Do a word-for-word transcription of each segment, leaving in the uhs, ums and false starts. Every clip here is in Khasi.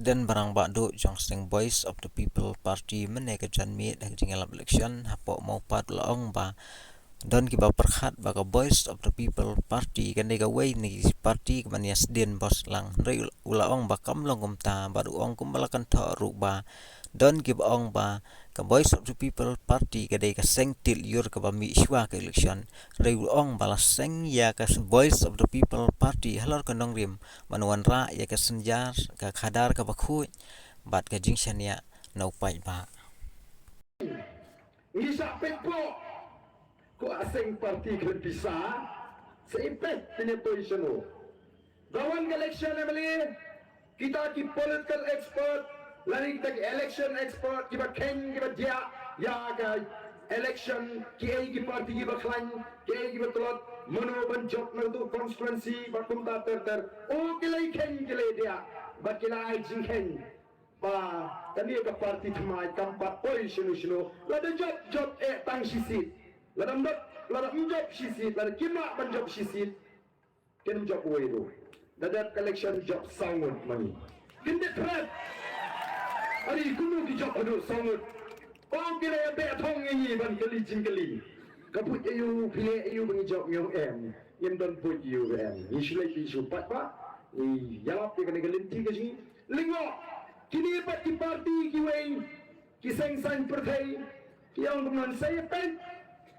President ba rangbah duh jong seng Voice of the People Party mynne ka janmiet ha ka jingïalap election hapoh Mawpat u la ong ba don kiba pyrkhat ba ka Voice of the People Party kan dei kawei na ki party kaban ïasdien bos lang. Hynrei u la ong ba kam long kumta bad u ong kumba la kynthoh ruh ba don kiba ong ba ka Voice of the People Party ka dei ka seng tied lyiur kaba mih shuwa ka election. Hynrei u ong ba la seng ïa ka Voice of the People Party halor ka nongrim ban wanrah ïa ka synjar ka khadar kaba khuid bad ka jingshaniah na u paidbah. Ngi shah peit pok ko a seng party khlem pisa. Sa i peit pynïatoi shano. Ba wan ka election M L A, kita ki political expert lane kita ki election expert kiba kheiñ kiba diah ïa ka election, kiei ki party kiba khlaiñ, kiei kiba tlot, mano ban jop na tu constituency bad kumta ter ter. O ki la kheiñ ki la diah bad ki la ai jingkheiñ ba kane ka party thymmai kam pat poi shano shano. Lada jop jop eh tang shi seat, lada ym jop, lada ym jop shi seat, lada kim lah ban jop shi seat. Kin jop wei ruh. Da dep ka election jop saw ngut ma ngi. Kin dep prep. Ari kumno ki jop haduh saw ngut. O ki la beh thong ïa ngi ban kylli jingkylli. Ka buit aïu phi leh aïu ba ngi jop, ngi ong em. Ngim don buit aïu ba em. Ngi shu leit ngi shu pat ba ngi ïalap ïa kane ka lynti ka jong ngi. Lyngngoh kine pat ki party kiwei, ki seng saiñ pyrthei, ki ong kumno, sa ïa peit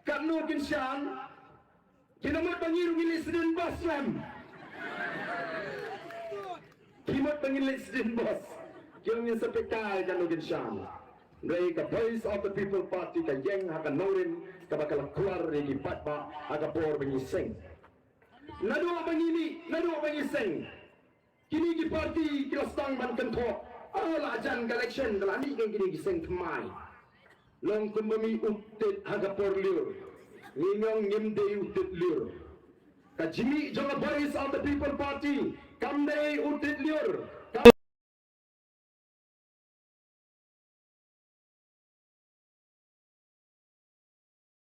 katno kin shan. Ki la mut ba ngi ruh ngi leit sdien bos lem. Ki mut ba ngi leit sdien bos. Ki ong ngin sa peit kai katno kin shan. Hynrei ka Voice of the People Party ka ïeng ha ka nongrim kaba ka la kular ïa ki paidbah ha ka por ba ngi seng. Naduh ba ngi mih, naduh ba ngi seng, kine ki party ki la sdang ban kynthoh. Ah, la jan ka election ka la mih kine ki seng thymmai. Long kumba mih u tit ha ka por lyiur. Ngi ong ngim dei u tit lyiur. Ka jingmih jong ka Voice of the People Party kam dei u tit lyiur. Ka